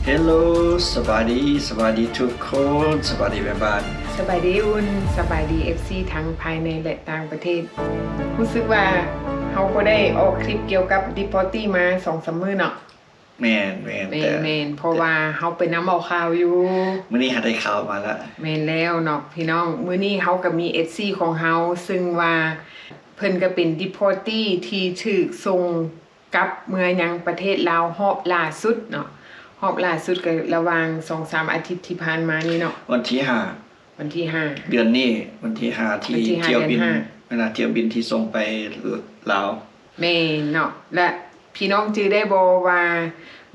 ເຮລໂລ ສະບາຍດີ ສະບາຍດີທຸກຄົນ ສະບາຍດີແມ່ບ້ານ ສະບາຍດີອຸ່ນ ສະບາຍດີເອັຟຊີທັງພາຍໃນ ແລະ ຕ່າງປະເທດ. ຮູ້ສຶກວ່າເຮົາບໍ່ໄດ້ອອກຄລິບກ່ຽວກັບ deportee ມາສອງສາມມື້ເນາະ. ແມ່ນໆ ແມ່ນ ແຕ່ ແມ່ນ ເພາະວ່າເຮົາໄປນຳເອົາຂ່າວຢູ່. ມື້ນີ້ຫາໄດ້ຂ່າວມາລະ. ແມ່ນແລ້ວເນາະພີ່ນ້ອງ, ມື້ນີ້ເຮົາກໍມີເອັຟຊີຂອງເຮົາ ຊຶ່ງວ່າເພິ່ນກໍເປັນ deportee ທີ່ຖືກສົ່ງ ກັບເມືອຍັງປະເທດລາວຮອບລ່າສຸດເນາະ, ຮອບລ່າສຸດກໍລະຫວ່າງສອງສາມອາທິດທີ່ຜ່ານມານີ້ເນາະ. ວັນທີຫ້າ ວັນທີຫ້າ ເດືອນນີ້ ວັນທີຫ້າ ທີ່ ວັນທີຫ້າ ຖ້ຽວບິນ ເດືອນຫ້າ ເວລາຖ້ຽວບິນທີ່ສົ່ງໄປລາວ. ແມ່ນເນາະ. ແລະ ພີ່ນ້ອງຈື່ໄດ້ບໍ່ວ່າ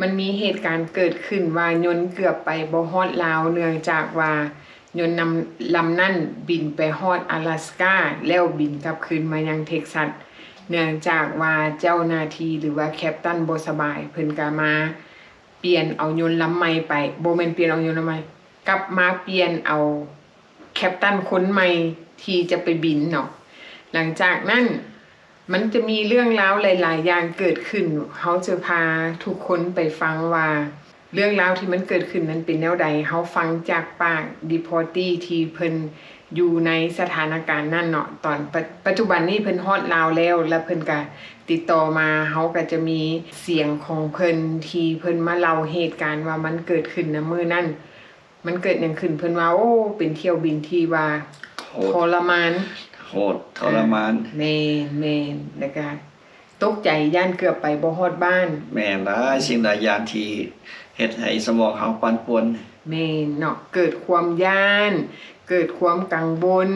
ມັນມີເຫດການເກີດຂຶ້ນວ່າຍົນເກືອບໄປບໍ່ຮອດລາວ ເນື່ອງຈາກວ່າ ຍົນນຳ ລຳນັ້ນບິນໄປຮອດອາລາສກາ ແລ້ວບິນກັບຄືນມາຍັງເທັກຊັດ ເນື່ອງຈາກວ່າເຈົ້າໜ້າທີ່ ຫຼືວ່າແຄັບຕັນບໍ່ສະບາຍ ເພິ່ນກະມາປ່ຽນເອົາຍົນລຳໃໝ່ໄປ, ບໍ່ແມ່ນປ່ຽນເອົາຍົນລຳໃໝ່, ກັບມາປ່ຽນເອົາແຄັບຕັນຄົນໃໝ່ທີ່ຈະໄປບິນເນາະ. ຫຼັງຈາກນັ້ນ ມັນຈະມີເລື່ອງລາວຫຼາຍໆຢ່າງເກີດຂຶ້ນ, ເຮົາຈະພາທຸກຄົນໄປຟັງວ່າ ເລື່ອງລາວທີ່ມັນເກີດຂຶ້ນນັ້ນເປັນແນວໃດ, ເຮົາຟັງຈາກປາກ deportee ທີ່ເພິ່ນຢູ່ໃນສະຖານະການນັ້ນເນາະ. ຕອນປະ ປັດຈຸບັນນີ້ເພິ່ນຮອດລາວແລ້ວ ແລະ ເພິ່ນກະຕິດຕໍ່ມາ, ເຮົາກະຈະມີສຽງຂອງເພິ່ນທີ່ເພິ່ນມາເລົ່າເຫດການວ່າມັນເກີດຂຶ້ນນະມື້ນັ້ນ. ມັນເກີດຫຍັງຂຶ້ນ? ເພິ່ນວ່າ ໂອ້ ເປັນຖ້ຽວບິນທີ່ວ່າ ໂຫດ ທໍລະມານ ໂຫດທໍລະມານ. ແມ່ນໆ ແລ້ວກະຕົກໃຈ ຢ້ານເກືອບໄປບໍ່ຮອດບ້ານ. ແມ່ນຫຼາຍສິ່ງຫຼາຍຢ່າງທີ່ເຮັດໃຫ້ສະໝອງເຮົາປັ່ນປ່ວນ. ແມ່ນເນາະ, ເກີດຄວາມຢ້ານ ເກີດຄວາມກັງວົນ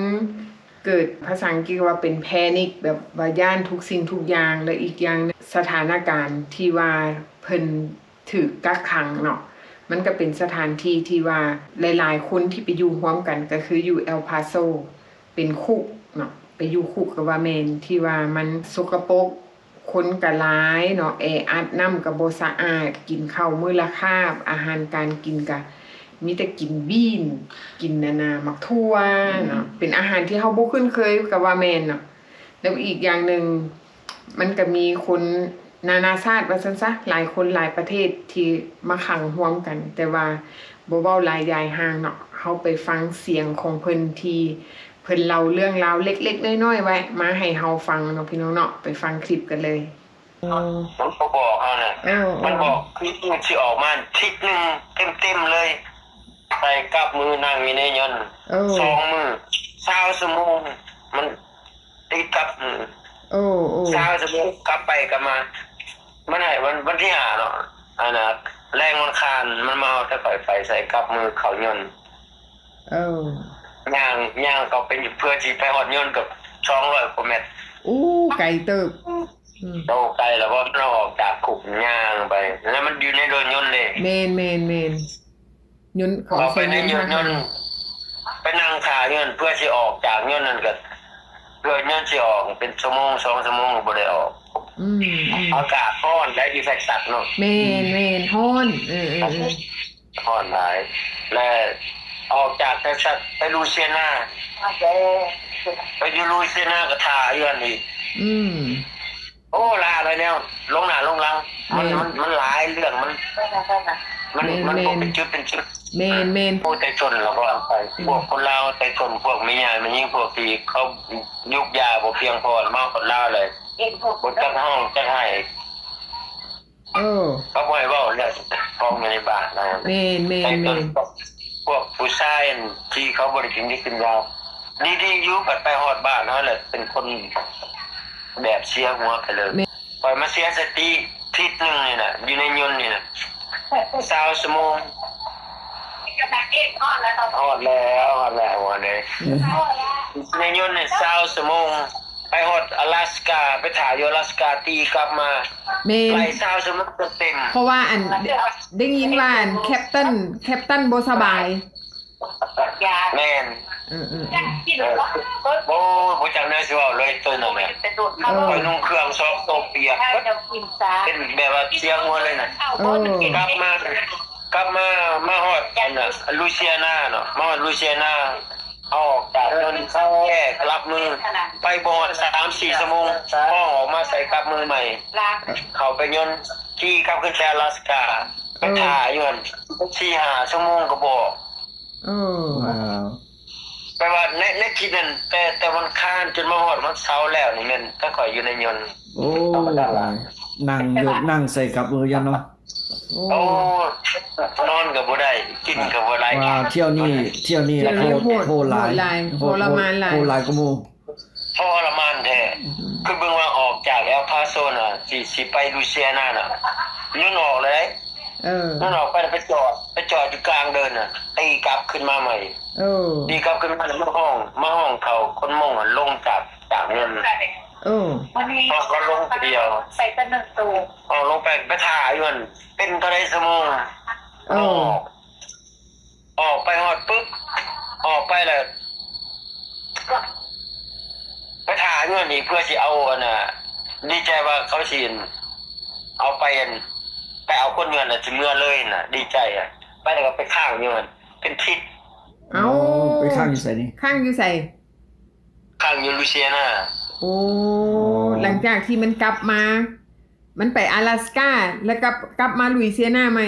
ເກີດ ພາສາອັງກິດວ່າເປັນ panic ແບບວ່າຢ້ານທຸກສິ່ງທຸກຢ່າງ. ແລະ ອີກຢ່າງໜຶ່ງ ສະຖານະການທີ່ວ່າເພິ່ນ ຖືກກັກຂັງເນາະ, ມັນກໍເປັນສະຖານທີ່ທີ່ວ່າຫຼາຍໆຄົນທີ່ໄປຢູ່ຮ່ວມກັນ ກໍຄືຢູ່ El Paso ເປັນຄຸກເນາະ, ໄປຢູ່ຄຸກກໍວ່າແມ່ນ ທີ່ວ່າມັນສົກກະປົກ, ຄົນກໍຫຼາຍເນາະ, ແອອັດ, ນ້ຳກໍບໍ່ສະອາດ, ກິນເຂົ້າມື້ລະຄາບ, ອາຫານການກິນກໍມີແຕ່ກິນບີນ, ກິນອັນນ່າ ໝາກຖົ່ວເນາະ, ເປັນອາຫານທີ່ເຮົາບໍ່ຄຸ້ນເຄີຍກໍວ່າແມ່ນເນາະ. ແລ້ວອີກຢ່າງໜຶ່ງ ມັນກະມີຄົນນານາຊາດວ່າຊັ້ນຊະ, ຫຼາຍຄົນຫຼາຍປະເທດທີ່ມາຂັງຮ່ວມກັນ, ແຕ່ວ່າບໍ່ເວົ້າຫຼາຍຢາຍຫ່າງເນາະ, ເຮົາໄປຟັງສຽງຂອງເພິ່ນທີ່ເພິ່ນເລົ່າເລື່ອງລາວເລັກໆນ້ອຍໆໄວ້ມາໃຫ້ເຮົາຟັງເນາະ ພີ່ນ້ອງເນາະ, ໄປຟັງຄລິບກັນເລີຍ. ເອີ ມັນກໍບອກເຮົານະ, ເອີ ມັນບອກຄືຊິອອກມາທິດໜຶ່ງເຕັມໆເລີຍ, ໃສ່ກັບມືນັ່ງຢູ່ໃນຍົນ ເອີ ສອງມື້ ຊາວຊົ່ວໂມງ ມັນ ຕິດກັບ ໂອ້ ໂອ້ ຊາວຊົ່ວໂມງ ກັບໄປກັບມາ. ມັນໃຫ້ວັນ ວັນທີຫ້າເນາະ, ອັນນ່າ ແລງວັນຄານ ມັນມາເອົາແຕ່ໄຟ ໄຟໃສ່ກັບມືເຂົ້າຍົນ. ເອີ ຍ່າງ ຍ່າງເຂົ້າໄປ ເພື່ອຊິໄປຮອດຍົນກໍສອງຮ້ອຍກວ່າແມັດ. ໂອ້ ໄກເຕີບ. ອືມ ໂຕໄກແລ້ວ ເພາະມັນອອກຈາກຄຸກ ຍ່າງໄປ ແລ້ວມັນຢູ່ໃນລົດຍົນເດ້. ແມ່ນໆໆ. ຍົນ ເຂົາເອົາໄປໃນຍົນ ໄປນັ່ງຖ້າຍົນ ເພື່ອຊິອອກຈາກຍົນນັ້ນກໍ ເພື່ອຍົນຊິອອກເປັນຊົ່ວໂມງ ສອງຊົ່ວໂມງກໍບໍ່ໄດ້ອອກ. ອືມໆ ອາກາດຮ້ອນໄດ໋ ຢູ່ແທັກຊັດເນາະ. ແມ່ນໆ ຮ້ອນ. ເອີໆໆ ຮ້ອນຫຼາຍ ແລະ ອອກຈາກແທັກຊັດໄປລູເຊຍນາ ໄປຢູ່ລູເຊຍນາກໍຖ້າຢູ່ຫັ້ນອີກ. ອືມ ໂອ້ ຫຼາຍແນວ ລົງໜ້າລົງຫຼັງ ມັນ ແມ່ນ ມັນ ມັນຫຼາຍເລື່ອງ ມັນ ມັນ ແມ່ນ ມັນບໍ່ເປັນຈຸດເປັນຈຸດ. ແມ່ນໆ ໂອ້ ໄຕ້ຊົນລະບໍ່ໄປ ອືມ ພວກຄົນລາວໄຕ້ຊົນ ພວກແມ່ຍ່າແມ່ຍິງ ພວກທີ່ເຂົາຢູກຢາບໍ່ພຽງພໍ ມາຮອດລາວເລີຍ ບໍ່ຈັກຮ້ອງຈັກໄຫ້. ເອີ ເຂົາບໍ່ໃຫ້ເວົ້າເລື່ອງຂອງຢູ່ໃນບ້ານນະ. ແມ່ນໆໆ ພວກ ພວກຜູ້ຊາຍທີ່ເຂົາບໍ່ໄດ້ກິນດິບກິນຢາ ດີໆຢູ່ ບັດໄປຮອດບ້ານເຮົາແລ້ວ ເປັນຄົນແບບເສຍຫົວໄປເລີຍ. ແມ່ນ ຂ້ອຍມາເສຍສະຕິທິດໜຶ່ງນີ້ນະ ຢູ່ໃນຍົນນີ້ນະ ຊາວຊົ່ວໂມງ. ຮອດແລ້ວ ຮອດແລ້ວ ຮອດແລ້ວ ຮອດແລ້ວ. ອືມ ໃນຍົນນີ້ຊາວຊົ່ວໂມງ ໄປຮອດອາລາສກາ ໄປຖ້າຢູ່ອາລາສກາ ຕີກັບມາ. ແມ່ນ ໄລ່ຊາວຊົ່ວໂມງເຕັມໆ. ເພາະວ່າອັນ ໄດ້ ໄດ້ຍິນວ່າອັນ ແຄັບຕັນ ແຄັບຕັນບໍ່ສະບາຍ. ແມ່ນ ເອີໆໆ ໂອ້ ບໍ່ຈັກແນວຊິເວົ້າເລີຍ ໂຕນັ້ນແຫຼະ. ເອີ ຂ້ອຍນຸ່ງເຄື່ອງສອງໂຕປຽກ ເປັນແບບວ່າເສຍຫົວເລີຍນະ. ເອີ ກັບມາ ກັບມາ ມາຮອດອັນນ່າ ລູເຊຍນາເນາະ ມາຮອດລູເຊຍນາ ເຮົາອອກຈາກຍົນ ແກ້ກັບມື ໄປບໍ່ຮອດສາມສີ່ຊົ່ວໂມງ ຫ້ອງອອກມາໃສ່ກັບມືໃໝ່ ເຂົ້າໄປຍົນ ຂີ່ກັບຄືນໃສ່ອາລາສກາ ໄປຖ້າຢູ່ຫັ້ນ. ສີ່ຫ້າຊົ່ວໂມງກໍບໍ່ອອກ. ໂອ້ ວ້າວ ແປວ່າໃນ ໃນທິດນັ້ນ ແຕ່ ແຕ່ວັນຄານຈົນມາຮອດວັນເສົາແລ້ວນີ້ ແມ່ນແຕ່ຂ້ອຍຢູ່ໃນຍົນ ໂອ້ ນັ່ງຢູ່ ນັ່ງໃສ່ກັບມືຢູ່ເນາະ. ໂອ້ ໂອ້ ນອນກໍບໍ່ໄດ້ ກິນກໍບໍ່ໄດ້. ວ່າທ່ຽວນີ້ ທ່ຽວນີ້ ທ່ຽວນີ້ໂຫດ ໂຫດ ໂຫດຫຼາຍ ໂຫດຫຼາຍ ໂຫດ ທໍລະມານຫຼາຍ ໂຫດຫຼາຍກວ່າໝູ່. ທໍລະມານແທ້. ອືມ ຄືເບິ່ງວ່າອອກຈາກແອວພາໂຊນະ ຊິ ຊິໄປລູເຊຍນານະ ຍົນອອກເລີຍ. ເອີ ຍົນອອກໄປແລ້ວໄປຈອດ ໄປຈອດຢູ່ກາງເດີ່ນນະ ຕີກັບຂຶ້ນມາໃໝ່. ເອີ ຕີກັບຂຶ້ນມາແລ້ວມາຮ້ອງ ມາຮ້ອງເຂົາຄົນມົ້ງຫັ້ນລົງຈາກ ຈາກຍົນ. ເອີ ເຂົາກໍລົງຜູ້ດຽວ ໃສ່ແຕ່ໜຶ່ງໂຕ ເອົາລົງໄປ ໄປຖ້າຢູ່ຫັ້ນ ເປັນເທົ່າໃດຊົ່ວໂມງ. ເອີ ອອກ ອອກໄປຮອດປຶບ ອອກໄປແລ້ວ ໄປຖ້າເຮືອນອີກ ເພື່ອຊິເອົາອັນນ່າ ດີໃຈວ່າເຂົາຊິເອົາໄປ ອັນ ໄປເອົາຄົນເຮືອນແລ້ວຊິເມືອເລີຍນະ ດີໃຈອະ. ໄປແລ້ວກໍໄປຄ້າງຢູ່ຫັ້ນເປັນທິດ. ເອົ້າ ໂອ້ ໄປຄ້າງຢູ່ໃສນີ້? ຄ້າງຢູ່ໃສ? ຄ້າງຢູ່ລູເຊຍນາ. ໂອ້ ອໍ ຫຼັງຈາກທີ່ມັນກັບມາ ມັນໄປອາລາສກາ ແລ້ວກັບ ກັບມາລຸຍເຊຍນາໃໝ່?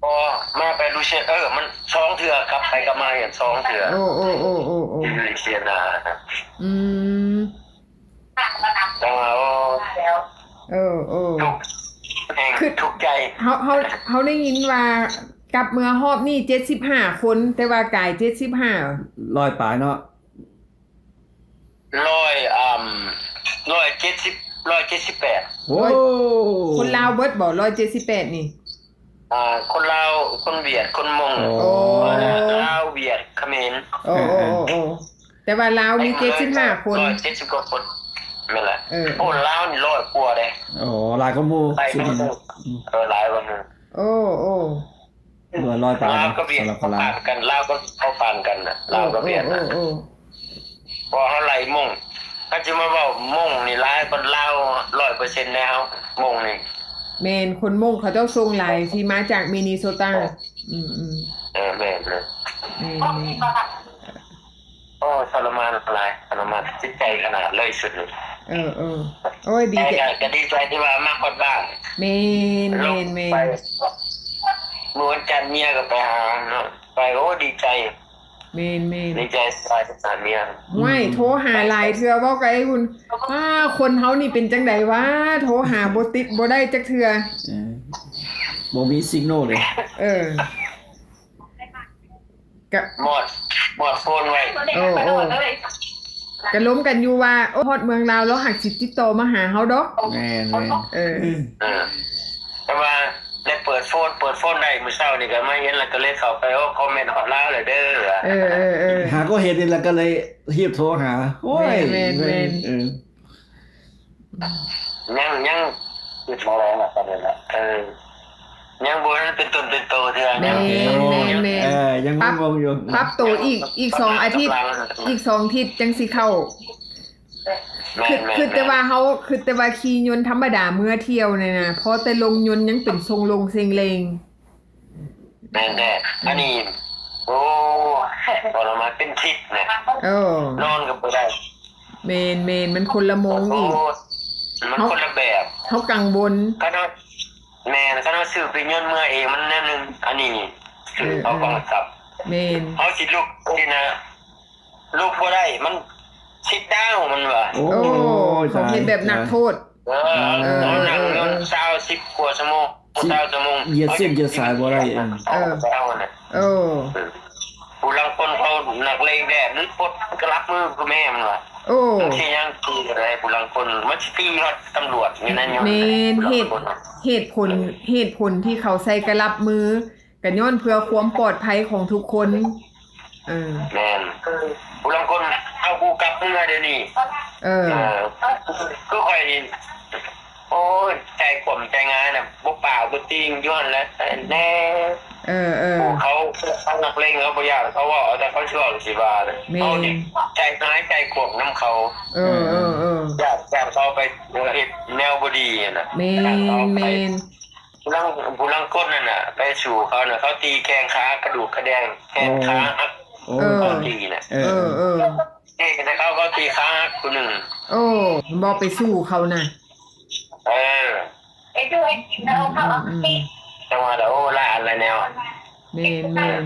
ອໍ ມາໄປລຸຍເຊຍ ເອີ ມັນສອງເທື່ອ ກັບໄປກັບມາສອງເທື່ອ. ໂອ້ ໂອ້ ໂອ້ ໂອ້ ໂອ້ ລຸຍເຊຍນາ. ອືມ ແຕ່ວ່າ ໂອ້ ເອີ ເອີ ທຸກ ແຮງ ຄື ທຸກໃຈ. ເຮົາ ເຮົາ ເຮົາໄດ້ຍິນວ່າກັບເມືອຮອບນີ້ເຈັດສິບຫ້າຄົນ ແຕ່ວ່າກາຍເຈັດສິບຫ້າ ຮ້ອຍປາຍເນາະ. ຮ້ອຍ ອາ ຮ້ອຍເຈັດສິບ ຮ້ອຍເຈັດສິບແປດ. ໂອ້ ຄົນລາວເບິດບໍ່ ຮ້ອຍເຈັດສິບແປດນີ້? ອ່າ ຄົນລາວ ຄົນຫວຽດ ຄົນມົ້ງ. ໂອ້ ໂອ້ ລາວ ຫວຽດ ຂະເໝນ. ໂອ້ ເອີ ໂອ້ ເອີ ໂອ້ ໂອ້ ແຕ່ວ່າລາວມີເຈັດສິບຫ້າຄົນ ຮ້ອຍເຈັດສິບກວ່າຄົນ. ແມ່ນລະ. ເອີ ໂອ້ ລາວນີ້ຮ້ອຍກວ່າເດ້. ໂອ້ ຫຼາຍກວ່າໝູ່ ຫຼາຍກວ່າໝູ່. ອືມ ເອີ ຫຼາຍກວ່າໝູ່. ໂອ້ ໂອ້ ເຫຼືອຮ້ອຍປາຍເນາະ. ສຳລັບຄົນລາວ ລາວກັບຫວຽດ ປານກັນ ລາວກັບເຂົາປານກັນນະ ລາວກັບຫວຽດນະ. ໂອ້ ໂອ້ ໂອ້ ເພາະເຮົາໄລ່ມົ້ງ ຄັນຊິມາເວົ້າມົ້ງນີ້ຫຼາຍກວ່າລາວຮ້ອຍເປີເຊັນແລ້ວ ມົ້ງນີ້. ແມ່ນ ຄົນມົ້ງເຂົາເຈົ້າສົ່ງຫຼາຍ ທີ່ມາຈາກມິນນີໂຊຕາ. ອືມໆ ເອີ ແມ່ນເລີຍ. ແມ່ນໆ. ໂອ້ ທໍລະມານຫຼາຍ ທໍລະມານຈິດໃຈຂະໜາດເລີຍຊຸດນີ້. ເອີ ເອີ ໂອ້ຍ ດີໃຈ ແຕ່ກໍ ກໍດີໃຈທີ່ວ່າມາຮອດບ້ານ. ແມ່ນ ແມ່ນ ແມ່ນ. ໄປມື້ວັນຈັນເມຍກໍໄປຫາເນາະ ໄປ ໂອ້ ດີໃຈ. ແມ່ນ ແມ່ນ ດີໃຈ ສະບາຍ ສະບາຍເມຍ. ໂອ້ຍ ໂທຫາຫຼາຍເທື່ອ ເວົ້າກັບໄອ້ຫຸ່ນ ອ້າ ຄົນເຮົານີ້ເປັນຈັ່ງໃດວະ ໂທຫາບໍ່ຕິດບໍ່ໄດ້ຈັກເທື່ອ. ເອີ ບໍ່ມີຊິກໂນເລີຍ. ເອີ ກະ ມອດ ມອດໂຟນໄວ້. ໂອ້ ໂອ້ ກະລົມກັນຢູ່ວ່າ ໂອ້ ຮອດເມືອງລາວ ລາວຫັກຊິຕິດຕໍ່ມາຫາເຮົາດອກ. ແມ່ນໆ. ເອີ ເອີ ແຕ່ວ່າໄດ້ເປີດໂຟນ ເປີດໂຟນໄດ້ມື້ເຊົ້ານີ້ ກະມາເຫັນ ລະກະເລີຍເຂົ້າໄປ ໂອ້ ຄອມເມັນຮອດລາວແລ້ວເດີ. ເອີ ເອີ ເອີ ຫາກໍເຫັນນີ້ ລະກະເລີຍຮີບໂທຫາ. ໂອ້ຍ ແມ່ນໆ ແມ່ນ ແມ່ນ. ເອີ ຍັງ ຍັງຄິດບໍ່ໄດ້ນະ ປະເດັນນະ. ເອີ ຍັງບໍ່ທັນເປັນຕົນເປັນໂຕເທື່ອ. ແມ່ນ ແມ່ນ ແມ່ນ. ເອີ ຍັງງົງໆຢູ່. ປັບ ປັບໂຕອີກ ອີກສອງອາທິດ ອີກສອງທິດຈັ່ງຊິເຂົ້າ. ແມ່ນ ຄິດ ແມ່ນ ຄິດແຕ່ວ່າເຮົາ ຄິດແຕ່ວ່າຂີ່ຍົນທຳມະດາເມືອທ່ຽວນີ້ນະ ພໍແຕ່ລົງຍົນຍັງເປັນຊົງລົງເຊັງເລັງ. ແມ່ນແທ້ ອັນນີ້ ໂອ້ ທໍລະມານເປັນທິດນະ. ເອີ ນອນກໍບໍ່ໄດ້. ແມ່ນໆ ມັນຄົນລະໂມງອີກ. ໂອ້ ມັນຄົນລະແບບ ເຮົາກັງວົນ. ຄັນເຮົາ ແມ່ນ ຄັນເຮົາຊື້ປີ້ຍົນເມືອເອງມັນແນວໜຶ່ງ ອັນນີ້ ເອີ ເຮົາບັງຄັບ. ແມ່ນ ເຮົາຊິລຸກນີ້ນະ ລຸກບໍ່ໄດ້ ມັນຊິດດາວ ມັນວ່າ. ໂອ້ ໂອ້ຍ ເຂົາເຮັດແບບນັກໂທດ. ເອີ ເອີ ເອີ ເອີ ເອີ ຊາວ ສິບກວ່າຊົ່ວໂມງ ຊາວຊົ່ວໂມງ ຢຽດເສັ້ນຢຽດສາຍບໍ່ໄດ້. ເອີ ເອີ ເອີ ຜູ້ລາງຄົນເຂົານັກເລງແດ່ ຫຼືປົດກະລັບມືຄືແມ່ມັນວ່າ. ໂອ້ ມັນຊິຍັງຕີກັນໄດ້ ຜູ້ລາງຄົນມັນຊິຕີຮອດຕຳຫຼວດຢູ່ໃນ. ແມ່ນ ເຫດ ເຫດຜົນ ເຫດຜົນທີ່ເຂົາໃສ່ກະລັບມື ກະຍ້ອນເພື່ອຄວາມປອດໄພຂອງທຸກຄົນ. ເອີ ແມ່ນ ຜູ້ລາງຄົນເອົາກູກັບເມືອດຽວນີ້. ເອີ ເອີ ຄືຂ້ອຍນີ້ ໂອ້ຍ ໃຈຂວມໃຈງາຍນະ ບໍ່ປາກບໍ່ຕີງຢູ່ຫັ້ນແຫຼະແນ່. ເອີ ເອີ ເຂົາ ທາງນັກເລງເຂົາບໍ່ຢ້ານ ເຂົາເວົ້າເອົາແຕ່ເຂົາຊິເວົ້າຊິວ່າ. ແມ່ນ ເຮົານີ້ໃຈງາຍໃຈຂວມນຳເຂົາ. ເອີ ເອີ ເອີ ຢ້ານ ຢ້ານເຂົາໄປເຮັດແນວບໍ່ດີຫັ້ນນະ. ແມ່ນ ແມ່ນ. ຜູ້ລາງ ຜູ້ລາງຄົນນັ້ນນະ ໄປສູ້ເຂົານະ ເຂົາຕີແຂ້ງຂາກະດູກກະແດງ ແຂ້ງຂາຫັກ. ໂອ້ ເອີ ເຂົາຕີນະ. ເອີ ເອີ ເອີ ເອີ ເອີ ເຂົາ ເຂົາຕີຂາຫັກຜູ້ໜຶ່ງ. ໂອ້ ບໍ່ໄປສູ້ເຂົານະ. ເອີ ອືມ ອືມ ອືມ. ຈັງຫວະລະ ໂອ້ ຫຼາຍອັນຫຼາຍແນວ. ແມ່ນ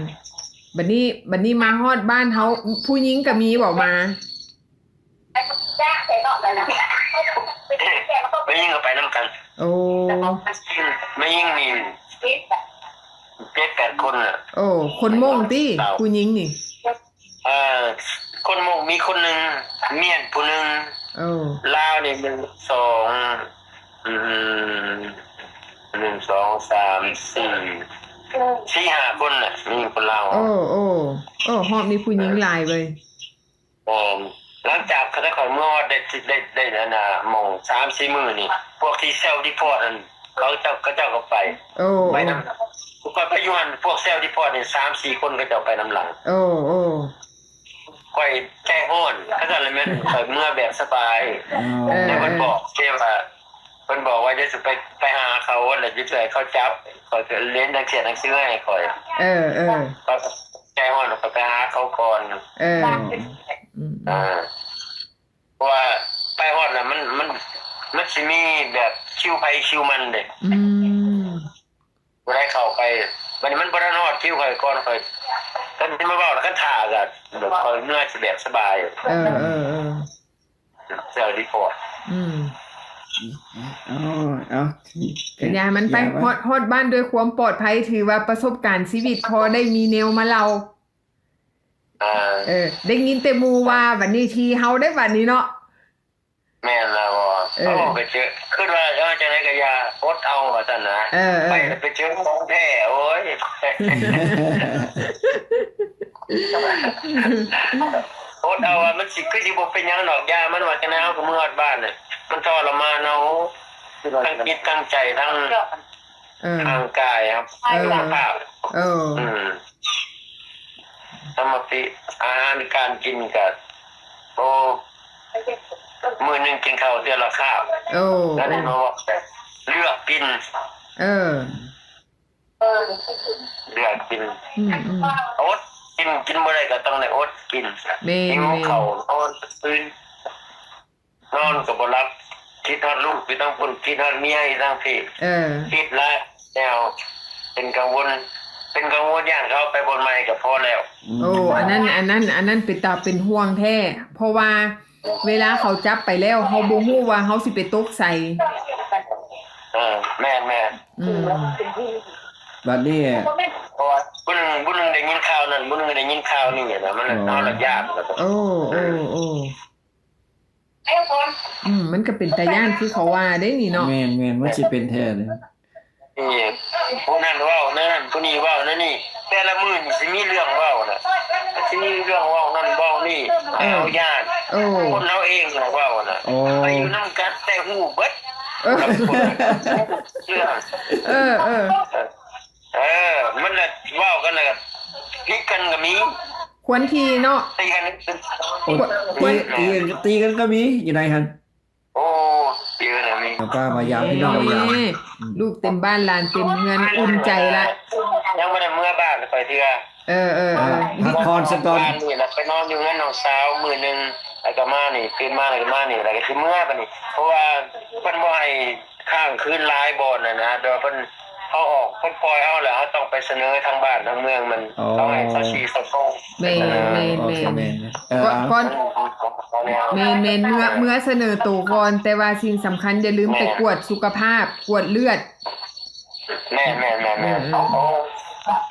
ໆ ບັດນີ້ ບັດນີ້ມາຮອດບ້ານເຮົາ ຜູ້ຍິງກໍມີບໍ່ມາ? ແມ່ຍິງກໍໄປນຳກັນ. ໂອ້ ແມ່ຍິງນີ້ເຈັດແປດຄົນນະ. ໂອ້ ຄົນມົ້ງຕິ ຜູ້ຍິງນີ້? ເອີ ຄົນມົ້ງມີຄົນໜຶ່ງ, ມຽນຜູ້ໜຶ່ງ. ໂອ້ ລາວນີ້ ໜຶ່ງ ສອງ ອືມ ໜຶ່ງ ສອງ ສາມ ສີ່ ສີ່ຫ້າຄົນນະ ມີຄົນລາວ. ໂອ້ ໂອ້ ໂອ້ ຮອບນີ້ຜູ້ຍິງຫຼາຍເວີຍ. ແມ່ນ ຫຼັງຈາກຂ້າເຈົ້າຂ້ອຍເມືອຮອດໄດ້ ໄດ້ ໄດ້ອັນນ່າ ໝ່ອງສາມສີ່ມື້ນີ້ ພວກທີ່ self report ຫັ້ນ ເຂົາເຈົ້າ ເຂົາເຈົ້າກໍໄປ. ໂອ້ ໄປນຳ ໂອ້ ຂ້ອຍໄປຢູ່ຫັ້ນ ພວກ self report ນີ້ສາມສີ່ຄົນ ເຂົາເຈົ້າໄປນຳຫຼັງ. ໂອ້ ໂອ້ ຂ້ອຍໃຈຮ້ອນ ເຂົາເຈົ້າລະແມ່ນ ຂ້ອຍເມືອແບບສະບາຍ. ອໍ ແຕ່ເພິ່ນບອກ ເອີ ແຕ່ວ່າ ເພິ່ນບອກວ່າ ຢ່າຊິໄປ ໄປຫາເຂົາ ແລ້ວຢ່າຊິໃຫ້ເຂົາຈັບ ຂ້ອຍກໍລຽນໜັງສື ໜັງສືໃຫ້ຂ້ອຍ. ເອີ ເອີ ຂ້ອຍໃຈຮ້ອນ ຂ້ອຍໄປຫາເຂົາກ່ອນ. ເອີ ອືມ ເອີ ເພາະວ່າໄປຮອດລະ ມັນ ມັນ ມັນຊິມີແບບຄິວໃຜຄິວມັນເດ້. ອືມ ຜູ້ໃດເຂົ້າໄປ ບັດນີ້ມັນບໍ່ທັນຮອດຄິວຂ້ອຍກ່ອນ ຂ້ອຍ ຄັນຊິມາເວົ້າລະ ຄັນຖ້າກໍແບບຂ້ອຍເມືອຊິແບບສະບາຍ. ເອີ ເອີ ເອີ ເຈົ້າດີກວ່າ. ອືມ ເອົາ ເອົາ ກໍຢ່າມັນໄປ ຢ່າວ່າ ຮອດ ຮອດບ້ານດ້ວຍຄວາມປອດໄພ ຖືວ່າປະສົບການຊີວິດ ພໍໄດ້ມີແນວມາເລົ່າ. ເອີ ເອີ ໄດ້ຍິນແຕ່ໝູ່ວ່າ ບັດນີ້ທີເຮົາໄດ້ບັດນີ້ເນາະ. ແມ່ນແລ້ວ. ເອີ ເອົາ ໄປເຈີ ຄິດວ່າ ເອີ ຈັ່ງໃດກໍຢ່າ ອົດເອົາວ່າຊັ້ນນະ. ເອີ ເອີ ໄປ ໄປເຈີຂອງແທ້ ໂອ້ຍ ອົດເອົາວ່າ ມັນຊິ ຄືຊິບໍ່ເປັນຫຍັງດອກ ຢ່າມັນວ່າຈັ່ງໃດ ເຮົາກໍເມືອຮອດບ້ານນະ ມັນທໍລະມານເຮົາ ທັງຈິດທັງໃຈ ທັງ ເອີ ທາງກາຍ ເອີ ສຸຂະພາບ. ເອີ ອືມ ສະມາທິ ອາຫານການກິນກະ ໂອ້ ມື້ໜຶ່ງກິນເຂົ້າເທື່ອລະຄາບ. ໂອ້ ແລ້ວນີ້ມາເວົ້າແບບເລືອກກິນ. ເອີ ເລືອກກິນ. ອືມໆ ອົດກິນ ກິນບໍ່ໄດ້ກໍຕ້ອງໄດ້ອົດກິນ. ແມ່ນໆ ຫິວເຂົ້າ ນອນຕື່ນ ນອນກໍບໍ່ຫຼັບ ຄິດຮອດລູກຢູ່ທາງພຸ້ນ ຄິດຮອດເມຍຢູ່ທາງພີ້. ເອີ ຄິດຫຼາຍແນວ ເປັນກັງວົນ ເປັນກັງວົນ ຢ້ານເຂົາໄປບ່ອນໃໝ່ກໍພໍແລ້ວ. ອືມ ໂອ້ ອັນນັ້ນ ອັນນັ້ນ ອັນນັ້ນເປັນຕາເປັນຫ່ວງແທ້ ເພາະວ່າເວລາເຂົາຈັບໄປແລ້ວ ເຮົາບໍ່ຮູ້ວ່າເຮົາຊິໄປຕົກໃສ. ເອີ ແມ່ນໆ ອືມ ບັດນີ້ ເພາະວ່າຜູ້ໜຶ່ງ ຜູ້ໜຶ່ງໄດ້ຍິນຂ່າວນັ້ນ ຜູ້ໜຶ່ງໄດ້ຍິນຂ່າວນີ້ນະ ມັນ ເອີ ເຮົາລະຢ້ານ. ໂອ້ ໂອ້ ໂອ້ ອືມ ມັນກໍເປັນຕາຢ້ານຄືເຂົາວ່າເດ້ນີ້ເນາະ. ແມ່ນໆ ມັນຊິເປັນແທ້ເດ້ ນີ້ ຜູ້ນັ້ນເວົ້າແນວນັ້ນ ຜູ້ນີ້ເວົ້າແນວນີ້ ແຕ່ລະມື້ນີ້ຊິມີເລື່ອງເວົ້ານະ ຊິມີເລື່ອງເວົ້ານັ້ນເວົ້ານີ້ ເອີ ໃຫ້ເຮົາຢ້ານ. ໂອ້ ຄົນເຮົາເອງນະເວົ້ານະ ໂອ້ ໄປຢູ່ນຳກັນແຕ່ຮູ້ເບິດ. ເອີ ເລື່ອງ ເອີ ເອີ ເອີ ມັນລະເວົ້າກັນລະຜິດກັນກໍມີ. ຄວນທີ່ເນາະ ຕີກັນ ໂອ້ ຕີ ຕີກັນ ຕີກັນກໍມີຢູ່ໃນຫັ້ນ. ໂອ້ ຕີກັນກໍມີ. ປ້າມາຢາມພີ່ນ້ອງ ມາຢາມ ເອີ ອືມ ລູກເຕັມບ້ານຫຼານເຕັມເຮືອນ ອຸ່ນໃຈລະ. ຍັງບໍ່ໄດ້ເມືອບ້ານຂ້ອຍເທື່ອ. ເອີໆໆ ອ່າ ພັກຜ່ອນສະກ່ອນ ບ້ານນີ້ລະ ໄປນອນຢູ່ເຮືອນນ້ອງສາວມື້ໜຶ່ງ ແລ້ວກໍມານີ້ ຕື່ນມາແລ້ວກໍມານີ້ ແລ້ວກໍຊິເມືອບັດນີ້ ເພາະວ່າເພິ່ນບໍ່ໃຫ້ຄ້າງຄືນຫຼາຍບ່ອນນະນະ ແຕ່ວ່າເພິ່ນ ເຮົາອອກ ເພິ່ນປ່ອຍເຮົາແລ້ວ ເຮົາຕ້ອງໄປສະເໜີທາງບ້ານທາງເມືອງມັນ ອໍ ເຂົາໃຫ້ຊາວສີ່ ຊາວສອງ. ແມ່ນ ເອີ ແມ່ນ ໂອເຄ ແມ່ນ ແມ່ນ ເອີ ກ່ອນ ເອີ ແມ່ນໆ ເມືອ ເມືອສະເໜີໂຕກ່ອນ ແຕ່ວ່າສິ່ງສຳຄັນຢ່າລືມໄປ ແມ່ນ ກວດສຸຂະພາບ ກວດເລືອດ. ແມ່ນໆໆໆ ເອີໆ ໂອ້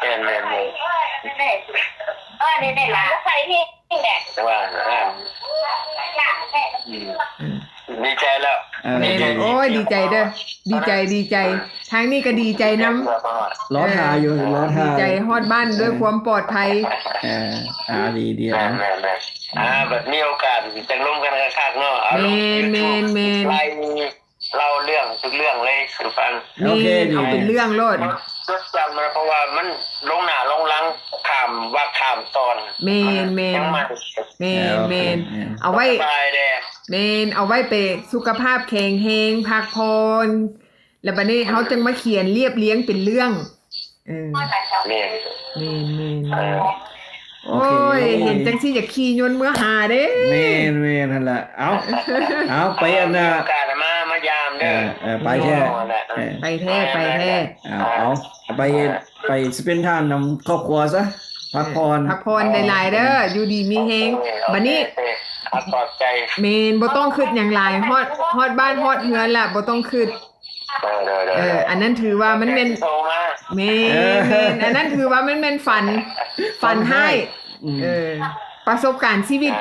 ແມ່ນໆໆ ເອີ ນີ້ໆ ຫຼານ ແຕ່ວ່າ ອືມ ອືມ ດີໃຈແລ້ວ ເອີ ແມ່ນ ດີໃຈ ໂອ້ຍ ດີໃຈເດີ ດີໃຈ ດີໃຈ ເອີ ທາງນີ້ກໍດີໃຈນຳ ລໍຖ້າຢູ່ ເອີ ລໍຖ້າ ດີໃຈຮອດບ້ານດ້ວຍຄວາມປອດໄພ. ເອີ ອ່າ ດີໆ ແມ່ນໆໆ ອ່າ ບັດມີໂອກາດຈັ່ງລົມກັນຄັກໆເນາະ ເອົາລົງ ແມ່ນໆໆ YouTube ໄລ ເລົ່າເລື່ອງທຸກເລື່ອງເລີຍສູ່ຟັງ. ໂອເຄ ແມ່ນ ດີ ເອົາເປັນເລື່ອງໂລດ ຈົດຈຳນະ ເພາະວ່າມັນລົງໜ້າລົງຫຼັງ ຂ້າມວັກຂ້າມຕອນ. ແມ່ນໆ ແມ່ນ ເອົາໄວ້ ສະບາຍແດ່ ແມ່ນ ເອົາໄວ້ໄປສຸຂະພາບແຂງແຮງ ພັກຜ່ອນ ແລ້ວບັດນີ້ເຮົາ ເອີ ຈັ່ງມາຂຽນລຽບລຽງເປັນເລື່ອງ. ເອີ ແມ່ນ ແມ່ນໆໆ ເອີ ໂອ້ຍ ເຫັນຈັ່ງຊີ້ຢາກຂີ່ຍົນເມືອຫາເດ້. ແມ່ນໆ ຫັ້ນລະ ເອົາ ເອົາ ໄປອັນນ່າ ມີໂອກາດມາ ມາຢາມເດີ ເອີ ເອີ ໄປແທ້ ເອີ ໄປແທ້ ໄປແທ້ ເອົາ ເອົາ ໄປ ໄປສະເປັນທານນຳຄອບຄົວຊະ ພັກຜ່ອນ ພັກຜ່ອນຫຼາຍໆເດີ ຢູ່ດີມີແຮງ ບັດນີ້ ຂອບໃຈ ແມ່ນ ບໍ່ຕ້ອງຄິດຫຍັງຫຼາຍ ຮອດ ຮອດບ້ານຮອດເຮືອນລະ ບໍ່ຕ້ອງຄິດ ເອີ ເອີ ອັນນັ້ນຖືວ່າມັນແມ່ນ ແມ່ນ ແມ່ນ ອັນນັ້ນຖືວ່າມັນແມ່ນຝັນ ຝັນຮ້າຍ ເອີ ປະສົບການຊີວິດ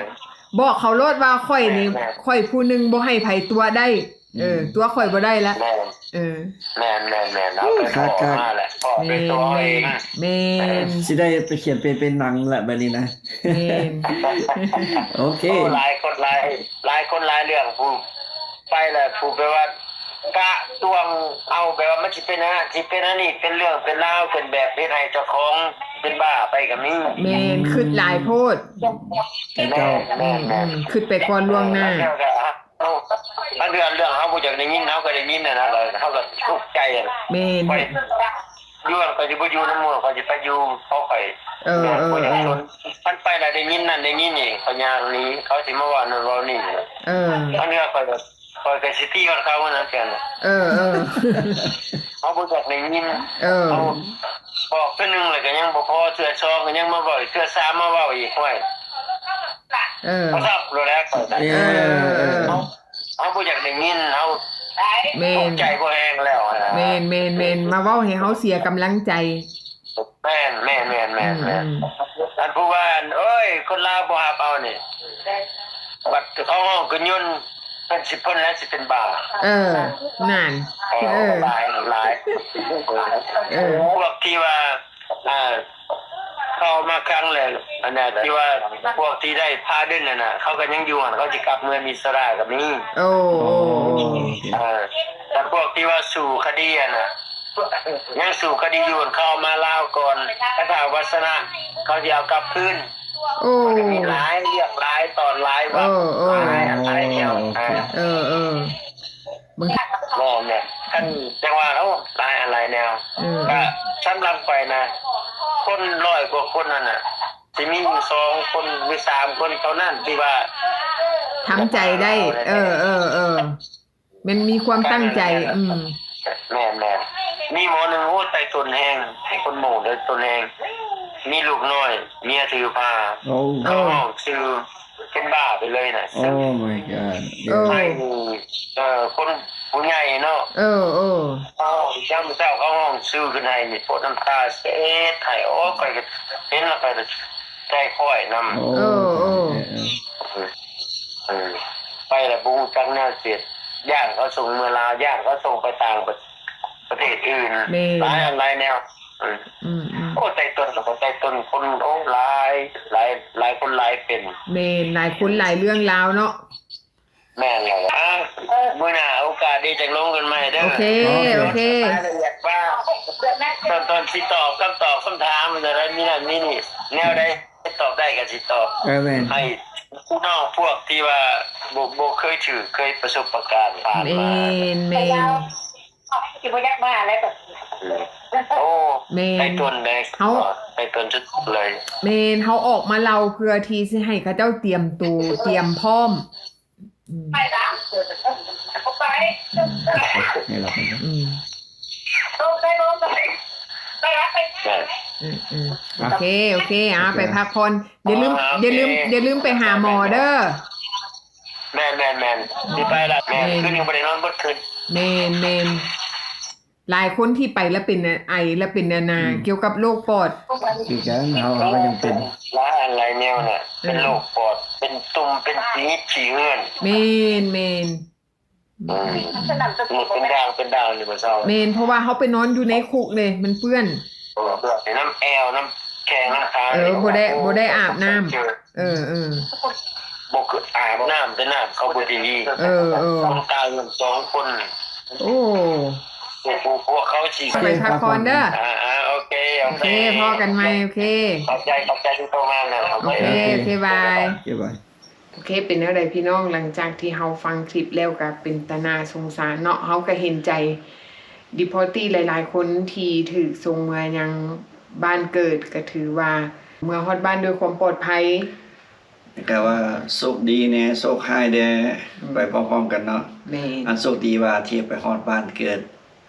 ບອກເຂົາໂລດວ່າຂ້ອຍນີ້ ຂ້ອຍຜູ້ໜຶ່ງບໍ່ໃຫ້ໃຜຕົວະໄດ້ ເອີ ຕົວະຂ້ອຍບໍ່ໄດ້ລະ ເອີ ແມ່ນໆໆ ເອົາໄປພໍ້ມາແຫຼະ ພໍ້ໄປຕົວະເອງ ແມ່ນ ຊິໄດ້ໄປຂຽນເປັນ ເປັນໜັງລະບັດນີ້ນະ ແມ່ນ ໂອເຄ ຫຼາຍຄົນຫຼາຍ ຫຼາຍຄົນຫຼາຍເລື່ອງ ຜູ້ໄປລະ ຜູ້ແບບວ່າກະຕວງເອົາ ແບບວ່າມັນຊິເປັນອັນນັ້ນ ຊິເປັນອັນນີ້ ເປັນເລື່ອງເປັນລາວ ເປັນແບບເຮັດໃຫ້ເຈົ້າຂອງເປັນບ້າໄປກະມີ ແມ່ນ ຄິດຫຼາຍໂພດ ແມ່ນໆ ຄິດໄປກ່ອນລ່ວງໜ້າ ລາງເທື່ອກະ ເຮົາ ລາງເທື່ອເລື່ອງເຮົາບໍ່ຢາກໄດ້ຍິນ ເຮົາກະໄດ້ຍິນຫັ້ນນະ ເຮົາກະທຸກໃຈ ແມ່ນ ຂ້ອຍຢູ່ຫັ້ນ ຂ້ອຍຊິບໍ່ຢູ່ນຳໝູ່ ຂ້ອຍຊິໄປຢູ່ຂອງຂ້ອຍ ເອີ ເອີ ເອີ ຄັນໄປລະໄດ້ຍິນນັ້ນໄດ້ຍິນນີ້ ຂ້ອຍຍ່າງໜີ ເຂົາຊິມາເວົ້ານັ້ນເວົ້ານີ້ ເອີ ລາງເທື່ອຂ້ອຍກະ ຂ້ອຍກະຊິຕີຮອດເຂົາຫັ້ນນະ ເອີ ເອີ ເຮົາບໍ່ຢາກໄດ້ຍິນ ເອີ ເຮົາບອກເທື່ອໜຶ່ງລະກະຍັງບໍ່ພໍ ເທື່ອສອງກະຍັງມາເວົ້າອີກ ເທື່ອສາມມາເວົ້າອີກ ໂອ້ຍ ເອີ ບໍ່ຊອບໂລດແຫຼະ ເອີ ເອີ ເຮົາ ເຮົາບໍ່ຢາກໄດ້ຍິນ ເຮົາ ແມ່ນ ທຸກໃຈພໍແຮງແລ້ວຫັ້ນນະ ແມ່ນໆໆ ມາເວົ້າໃຫ້ເຮົາເສຍກຳລັງໃຈ ແມ່ນໆໆໆ ອືມໆ ອັນຜູ້ວ່າ ໂອ້ຍ ຄົນລາວບໍ່ຮັບເອົານີ້ ບັດເຂົາຮ້ອງກະຍົນ ເພິ່ນຊິ ເພິ່ນແຫຼະຊິເປັນບ້າ ເອີ ນັ້ນ ເອີ ເອີ ຫຼາຍ ຫຼາຍ ເອີ ພວກທີ່ວ່າ ອ່າ ເຂົາມາຄັ້ງແລ້ວ ອັນນັ້ນທີ່ວ່າພວກທີ່ໄດ້ພາເດີນຫັ້ນນະ ເຂົາກະຍັງຢູ່ຫັ້ນ ເຂົາຊິກັບເມືອອິດສະຣາເອນກະມີ ໂອ້ ໂອ້ ໂອ້ ເອີ ແຕ່ພວກທີ່ວ່າສູ້ຄະດີຫັ້ນນະ ຍັງສູ້ຄະດີຢູ່ຫັ້ນ ເຂົາເອົາມາລາວກ່ອນ ແຕ່ຖ້າວ່າຊະນະ ເຂົາຊິເອົາກັບຄືນ ໂອ້ ມັນກະມີຫຼາຍເລື່ອງ ຫຼາຍຕອນ ຫຼາຍວັນ ເອີ ເອີ ຫຼາຍອັນ ຫຼາຍແນວ ໂອ້ ເອີ ເອີ ເອີ ເບິ່ງ ບໍ່ແມ່ນ ຄັນຈັ່ງວ່າ ໂອ້ ຫຼາຍອັນຫຼາຍແນວ ເອີ ກະສຳລັບຂ້ອຍນະ ຄົນຮ້ອຍກວ່າຄົນຫັ້ນນະ ຊິມີຢູ່ສອງຄົນ ຫຼື ສາມຄົນເທົ່ານັ້ນທີ່ວ່າທຳໃຈໄດ້ ເອີ ເອີ ເອີ ແມ່ນມີຄວາມຕັ້ງໃຈ ອືມ ແມ່ນໆ ມີໝໍໜຶ່ງ ໂອ້ ໃຕ້ຕົນແຮງ ໃຫ້ຄົນໂມ້ ໃຕ້ຕົນແຮງ ມີລູກນ້ອຍ ເມຍຖືພາ ໂອ້ ເຂົາຮ້ອງຊື່ ເປັນບ້າໄປເລີຍນະ Oh my god ເອີ ໃຫ້ ເອີ ຄົນຜູ້ໃຫຍ່ເນາະ ເອີ ເອີ ເອີ ຍາມເຊົ້າເຂົາຮ້ອງຊື່ຂຶ້ນໃຫ້ນີ້ ປົດນ້ຳຕາເຊັດໃຫ້ ໂອ້ ຂ້ອຍກະເຫັນແລ້ວຂ້ອຍກະໃຈຄ້ອຍນຳ ໂອ້ ເອີ ເອີ ເອີ ເອີ ໄປລະບໍ່ຮູ້ຈັກແນວເຮັດ ຢ້ານເຂົາສົ່ງເມືອລາວ ຢ້ານເຂົາສົ່ງໄປຕ່າງປະ ປະເທດອື່ນ ແມ່ນ ຫຼາຍອັນຫຼາຍແນວ ອືມ ອືມໆ ໂອ້ ໃຕ້ຕົນ ແລ້ວກະໃຕ້ຕົນຄົນ ໂອ້ ຫຼາຍ ຫຼາຍ ຫຼາຍຄົນຫຼາຍເປັນ ແມ່ນ ຫຼາຍຄົນຫຼາຍເລື່ອງລາວເນາະ ແມ່ນແລ້ວ ອ່າ ມື້ໜ້າໂອກາດດີຈັ່ງລົງກັນໃໝ່ເດີ ໂອເຄ ໂອເຄ ລາຍລະອຽດວ່າ ຕອນ ຕອນຊິຕອບຄຳຕອບຄຳຖາມແນວໃດ ມີນັ້ນມີນີ້ ແນວໃດຕອບໄດ້ກະຊິຕອບ ເອີ ແມ່ນ ໃຫ້ພີ່ນ້ອງພວກທີ່ວ່າບໍ່ ບໍ່ເຄີຍຖືກ ເຄີຍປະສົບປະການຜ່ານມາ ແມ່ນ ແມ່ນ ຊິບໍ່ຢາກມາແລ້ວ ໂອ້ ແມ່ນ ໃນຕົນເດ້ ເຮົາ ໃນຕົນສຸດເລີຍ ແມ່ນ ເຮົາອອກມາເລົ່າເພື່ອທີ່ຊິໃຫ້ເຂົາເຈົ້າຕຽມໂຕ ຕຽມພ້ອມ ອືມ ໄປລະ ບໍ່ໄປ ອືມ ອືມໆ ໂອເຄ ໂອເຄ ອ່າ ໄປພັກຜ່ອນ ຢ່າລືມ ອ່າ ໂອເຄ ຢ່າລືມ ຢ່າລືມໄປຫາໝໍເດີ ແມ່ນໆໆ ຊິໄປລະ ແມ່ນ ແມ່ນ ຄືນນີ້ບໍ່ໄດ້ນອນເບິດຄືນ ແມ່ນໆ ຫຼາຍຄົນທີ່ໄປລະເປັນໄອ ລະເປັນອັນນາ ອືມ ກ່ຽວກັບໂລກປອດ ຄືກັນ ເຮົາ ເຮົາກະຍັງເປັນ ຫຼາຍອັນຫຼາຍແນວນະ ເປັນໂລກປອດ ເປັນຕຸ່ມ ເປັນຂີ້ຫີດຂີ້ເຫື່ອນ ແມ່ນໆ ເອີ ເປັນດ່າງ ເປັນດ່າງຢູ່ບໍ່ເຊົາ ແມ່ນ ເພາະວ່າເຮົາໄປນອນຢູ່ໃນຄຸກເດ້ ມັນເປື້ອນ ເອີ ເປື້ອນ ນ້ຳແອວ ນ້ຳແຂ້ງ ນ້ຳຄາ ເອີ ບໍ່ໄດ້ ບໍ່ໄດ້ອາບນ້ຳ ເອີ ເອີ ບໍ່ຄືອາບນ້ຳ ແຕ່ນ້ຳເຂົາບໍ່ດີ ເອີ ເອີ ຄົນຕາຍເງິນສອງຄົນ ໂອ້ ພວກ ພວກເຂົາຊິ ໄປພັກຜ່ອນເດີ ອ່າ ໂອເຄ ໂອເຄ ພໍ້ກັນໃໝ່ ໂອເຄ ຂອບໃຈ ຂອບໃຈທີ່ໂທມານະ ໂອເຄ ໂອເຄ ບາຍ ໂອເຄ ບາຍ ໂອເຄ ເປັນແນວໃດພີ່ນ້ອງ? ຫຼັງຈາກທີ່ເຮົາຟັງຄລິບແລ້ວກະເປັນຕາໜ້າສົງສານເນາະ ເຮົາກະເຫັນໃຈ deportee ຫຼາຍໆຄົນທີ່ຖືກສົ່ງເມືອຍັງບ້ານເກີດ ກະຖືວ່າເມືອຮອດບ້ານດ້ວຍຄວາມປອດໄພ ກໍວ່າໂຊກດີແດ່ ໂຊກຮ້າຍແດ່ ອືມ ໄປພ້ອມໆກັນເນາະ. ແມ່ນ. ອັນໂຊກດີວ່າທີ່ໄປຮອດບ້ານເກີດ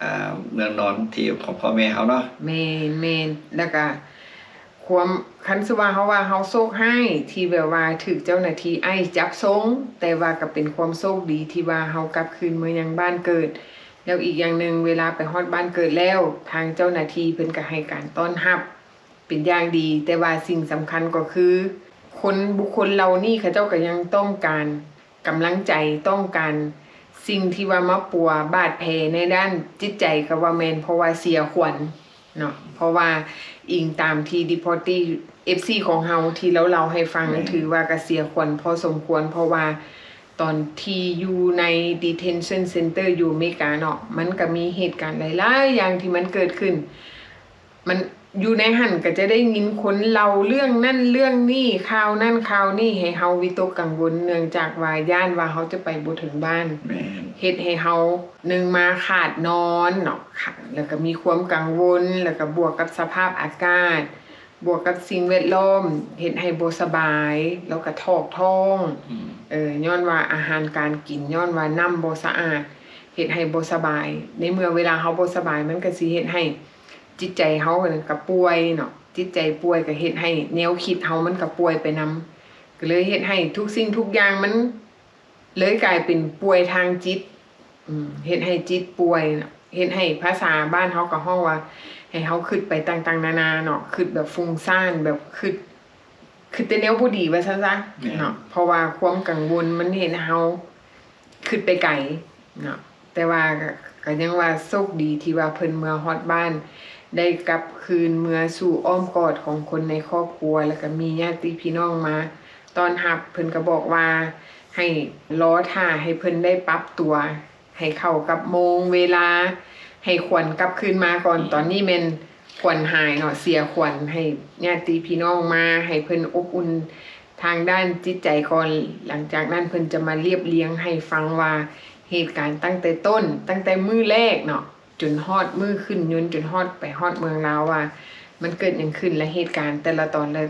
ອ່າ ເມືອງນອນທີ່ຂອງພໍ່ແມ່ເຮົາເນາະ. ແມ່ນໆ. ແລ້ວກະຄວາມ ຄັນຊິວ່າເຮົາວ່າເຮົາໂຊກຮ້າຍທີ່ແບບວ່າຖືກເຈົ້າໜ້າທີ່ໄອສ໌ຈັບສົ່ງ, ແຕ່ວ່າກໍເປັນຄວາມໂຊກດີທີ່ວ່າເຮົາກັບຄືນມາຍັງບ້ານເກີດ. ແລ້ວອີກຢ່າງໜຶ່ງ ເວລາໄປຮອດບ້ານເກີດແລ້ວ ທາງເຈົ້າໜ້າທີ່ເພິ່ນກໍໃຫ້ການຕ້ອນຮັບເປັນຢ່າງດີ, ແຕ່ວ່າສິ່ງສຳຄັນກໍຄື ຄົນ ບຸກຄົນເຫຼົ່ານີ້ເຂົາເຈົ້າກໍຍັງຕ້ອງການ ກຳລັງໃຈ ຕ້ອງການສິ່ງທີ່ວ່າມາປົວບາດແຜໃນດ້ານຈິດໃຈກໍວ່າແມ່ນ ເພາະວ່າເສຍຂວັນເນາະ. ເພາະວ່າອີງຕາມທີ່ Deportee ເອັຟຊີ ຂອງເຮົາທີ່ລາວເລົ່າໃຫ້ຟັງ ແມ່ນ ຖືວ່າກະເສຍຂວັນພໍສົມຄວນ ເພາະວ່າຕອນທີ່ຢູ່ໃນ Detention Center ຢູ່ອາເມລິກາເນາະ ມັນກະມີເຫດການຫຼາຍໆຢ່າງທີ່ມັນເກີດຂຶ້ນ. ມັນ ຢູ່ໃນຫັ້ນກໍຈະໄດ້ຍິນຄົນເລົ່າເລື່ອງນັ້ນເລື່ອງນີ້ ຂ່າວນັ້ນຂ່າວນີ້ ໃຫ້ເຮົາວິຕົກກັງວົນ ເນື່ອງຈາກວ່າຢ້ານວ່າເຮົາຈະໄປບໍ່ເຖິງບ້ານ. ແມ່ນ. ເຮັດໃຫ້ເຮົາ ໜຶ່ງມາຂາດນອນເນາະ ແລ້ວກໍມີຄວາມກັງວົນ ແລ້ວກໍບວກກັບສະພາບອາກາດ ບວກກັບສິ່ງແວດລ້ອມ ເຮັດໃຫ້ບໍ່ສະບາຍ ແລ້ວກໍຖອກທ້ອງ. ອືມ. ເອີ ຍ້ອນວ່າອາຫານການກິນ ຍ້ອນວ່ານ້ຳບໍ່ສະອາດ ເຮັດໃຫ້ບໍ່ສະບາຍ. ໃນເມື່ອເວລາເຮົາບໍ່ສະບາຍ ມັນກໍຊິເຮັດໃຫ້ ຈິດໃຈເຮົາກໍປ່ວຍເນາະ ຈິດໃຈປ່ວຍກໍເຮັດໃຫ້ແນວຄິດເຮົາມັນກໍປ່ວຍໄປນຳ ກໍເລີຍເຮັດໃຫ້ທຸກສິ່ງທຸກຢ່າງມັນເລີຍກາຍເປັນປ່ວຍທາງຈິດ. ອືມ ເຮັດໃຫ້ຈິດປ່ວຍເນາະ ເຮັດໃຫ້ ພາສາບ້ານເຮົາກໍຮ້ອງວ່າ ໃຫ້ເຮົາຄຶດໄປຕ່າງໆນານາເນາະ ຄຶດແບບຟຸ້ງສ້ານ ແບບຄຶດ ຄຶດແຕ່ແນວບໍ່ດີວ່າຊັ້ນຊະ. ແມ່ນ. ເນາະ ເພາະວ່າຄວາມກັງວົນມັນເຮັດໃຫ້ເຮົາຄຶດໄປໄກເນາະ. ແຕ່ວ່າກໍ ກໍຍັງວ່າໂຊກດີທີ່ວ່າເພິ່ນເມືອຮອດບ້ານ ໄດ້ກັບຄືນເມືອສູ່ອ້ອມກອດຂອງຄົນໃນຄອບຄົວ ແລ້ວກໍມີຍາດຕິພີ່ນ້ອງມາຕ້ອນຮັບ. ເພິ່ນກໍບອກວ່າໃຫ້ລໍຖ້າໃຫ້ເພິ່ນໄດ້ປັບຕົວ ໃຫ້ເຂົ້າກັບໂມງເວລາ ໃຫ້ຂວັນກັບຄືນມາກ່ອນ. ອືມ. ຕອນນີ້ແມ່ນຂວັນຫາຍເນາະ ເສຍຂວັນ ໃຫ້ຍາດຕິພີ່ນ້ອງມາ ໃຫ້ເພິ່ນອົບອຸ່ນທາງດ້ານຈິດໃຈກ່ອນ. ຫຼັງຈາກນັ້ນເພິ່ນຈະມາລຽບລຽງໃຫ້ຟັງວ່າ ເຫດການຕັ້ງແຕ່ຕົ້ນ ຕັ້ງແຕ່ມື້ແລກເນາະ ຈົນຮອດມື້ຂຶ້ນຍົນ ຈົນຮອດ ໄປຮອດເມືອງລາວວ່າ ມັນເກີດຫຍັງຂຶ້ນ ແລະ ເຫດການແຕ່ລະຕອນ ແລະ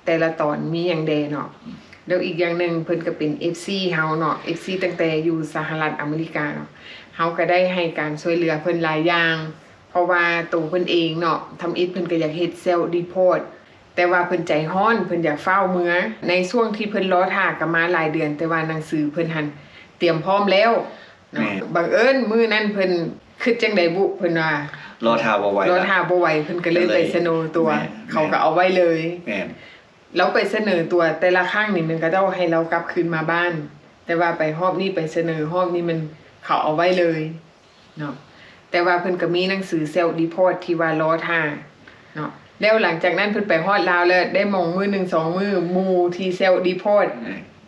ແຕ່ລະຕອນມີຫຍັງແດ່ເນາະ. ແລ້ວອີກຢ່າງໜຶ່ງ ເພິ່ນກໍເປັນເອັຟຊີເຮົາເນາະ ເອັຟຊີຕັ້ງແຕ່ຢູ່ສະຫະລັດອາເມລິກາເນາະ ເຮົາກໍໄດ້ໃຫ້ການຊ່ວຍເຫຼືອເພິ່ນຫຼາຍຢ່າງ ເພາະວ່າໂຕເພິ່ນເອງເນາະ ທຳອິດເພິ່ນກໍຢາກເຮັດ self deport ແຕ່ວ່າເພິ່ນໃຈຮ້ອນ ເພິ່ນຢາກຟ້າວເມືອ. ໃນຊ່ວງທີ່ເພິ່ນລໍຖ້າກໍມາຫຼາຍເດືອນ ແຕ່ວ່າໜັງສືເພິ່ນຫັ້ນຕຽມພ້ອມແລ້ວ ເນາະ. ແມ່ນ. ບັງເອີນມື້ນັ້ນເພິ່ນຄິດຈັ່ງໃດບຸ ເພິ່ນວ່າລໍຖ້າບໍ່ໄຫວ ລໍຖ້າບໍ່ໄຫວ ເພິ່ນກໍເລີຍໄປສະເໜີຕົວ ແມ່ນ ເຂົາກໍເອົາໄວ້ເລີຍ. ແມ່ນ. ລາວໄປສະເໜີຕົວແຕ່ລະຄັ້ງນີ້ແມ່ນເຂົາເຈົ້າໃຫ້ລາວກັບຄືນມາບ້ານ ແຕ່ວ່າໄປຮອບນີ້ໄປສະເໜີຮອບນີ້ແມ່ນເຂົາເອົາໄວ້ເລີຍເນາະ. ແຕ່ວ່າເພິ່ນກໍມີໜັງສື self deport ທີ່ວ່າລໍຖ້າເນາະ. ແລ້ວຫຼັງຈາກນັ້ນເພິ່ນໄປຮອດລາວແລ້ວ ໄດ້ໝ່ອງມື້ໜຶ່ງສອງມື້ ໝູ່ທີ່ self deport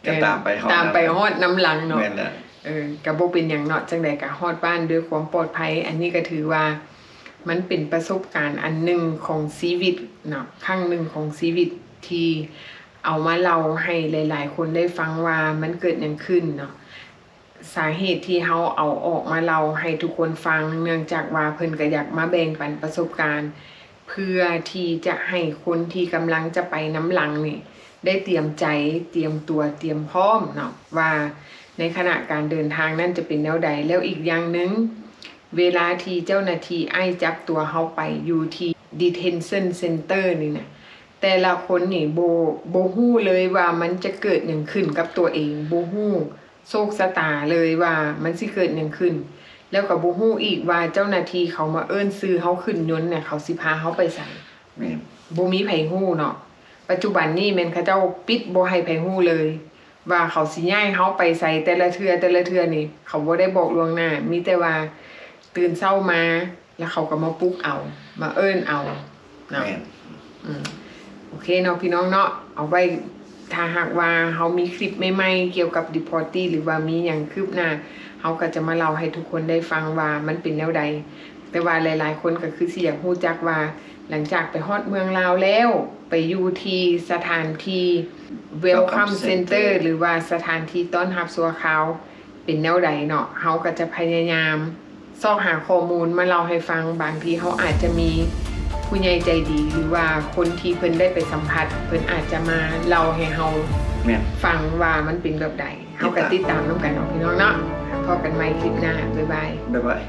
ກໍຕາມໄປຮອດ ຕາມໄປຮອດນຳຫຼັງເນາະ. ແມ່ນແລ້ວ. ເອີ ກໍບໍ່ເປັນຫຍັງເນາະ ຈັ່ງໃດກໍຮອດບ້ານດ້ວຍຄວາມປອດໄພ. ອັນນີ້ກໍຖືວ່າມັນເປັນປະສົບການອັນໜຶ່ງຂອງຊີວິດເນາະ ຄັ້ງໜຶ່ງຂອງຊີວິດ ທີ່ເອົາມາເລົ່າໃຫ້ຫຼາຍໆຄົນໄດ້ຟັງວ່າມັນເກີດຫຍັງຂຶ້ນເນາະ. ສາເຫດທີ່ເຮົາເອົາອອກມາເລົ່າໃຫ້ທຸກຄົນຟັງ ເນື່ອງຈາກວ່າເພິ່ນກໍຢາກມາແບ່ງປັນປະສົບການ ເພື່ອທີ່ຈະໃຫ້ຄົນທີ່ກຳລັງຈະໄປນຳຫຼັງນີ້ ໄດ້ຕຽມໃຈ ຕຽມຕົວ ຕຽມພ້ອມເນາະ ວ່າໃນຂະນະການເດີນທາງນັ້ນຈະເປັນແນວໃດ. ແລ້ວອີກຢ່າງໜຶ່ງ ເວລາທີ່ເຈົ້າໜ້າທີ່ໄອສ໌ຈັບຕົວເຮົາໄປຢູ່ທີ່ detention center ນີ້ນະ ແຕ່ລະຄົນນີ້ບໍ່ ບໍ່ຮູ້ເລີຍວ່າມັນຈະເກີດຫຍັງຂຶ້ນກັບຕົວເອງ ບໍ່ຮູ້ໂຊກຊະຕາເລີຍວ່າມັນຊິເກີດຫຍັງຂຶ້ນ ແລ້ວກໍບໍ່ຮູ້ອີກວ່າເຈົ້າໜ້າທີ່ເຂົາມາເອີ້ນຊື່ເຮົາຂຶ້ນຍົນນະ ເຂົາຊິພາເຮົາໄປໃສ. ແມ່ນ. ບໍ່ມີໃຜຮູ້ເນາະ. ປັດຈຸບັນນີ້ແມ່ນເຂົາເຈົ້າປິດບໍ່ໃຫ້ໃຜຮູ້ເລີຍ ວ່າເຂົາຊິຍ້າຍເຮົາໄປໃສ ແຕ່ລະເທື່ອ ແຕ່ລະເທື່ອນີ້ ເຂົາບໍ່ໄດ້ບອກລ່ວງໜ້າ ມີແຕ່ວ່າຕື່ນເຊົ້າມາ ແລ້ວເຂົາກໍມາປຸກເອົາ ມາເອີ້ນເອົາເນາະ. ແມ່ນ. ອືມ ໂອເຄເນາະ ພີ່ນ້ອງເນາະ ເອົາໄວ້ ຖ້າຫາກວ່າເຮົາມີຄລິບໃໝ່ໆກ່ຽວກັບ deportee ຫຼືວ່າມີຫຍັງຄືບໜ້າ ເຮົາກໍຈະມາເລົ່າໃຫ້ທຸກຄົນໄດ້ຟັງວ່າມັນເປັນແນວໃດ. ແຕ່ວ່າຫຼາຍໆຄົນກໍຄືຊິຢາກຮູ້ຈັກວ່າ ຫຼັງຈາກໄປຮອດເມືອງລາວແລ້ວ ໄປຢູ່ທີ່ສະຖານທີ່ Welcome Center ຫຼືວ່າສະຖານທີ່ຕ້ອນຮັບຊົ່ວຄາວ ເປັນແນວໃດເນາະ ເຮົາກໍຈະພະຍາຍາມຊອກຫາຂໍ້ມູນມາເລົ່າໃຫ້ຟັງ. ບາງທີເຮົາອາດຈະມີຜູ້ໃຫຍ່ໃຈດີ ຫຼືວ່າຄົນທີ່ເພິ່ນໄດ້ໄປສຳຜັດ ເພິ່ນອາດຈະມາເລົ່າໃຫ້ເຮົາ ແມ່ນ ຟັງວ່າມັນເປັນແບບໃດ ເຮົາກໍຕິດຕາມນຳກັນເນາະພີ່ນ້ອງເນາະ. ພໍ້ກັນໃໝ່ຄລິບໜ້າ ບາຍບາຍ ບາຍບາຍ.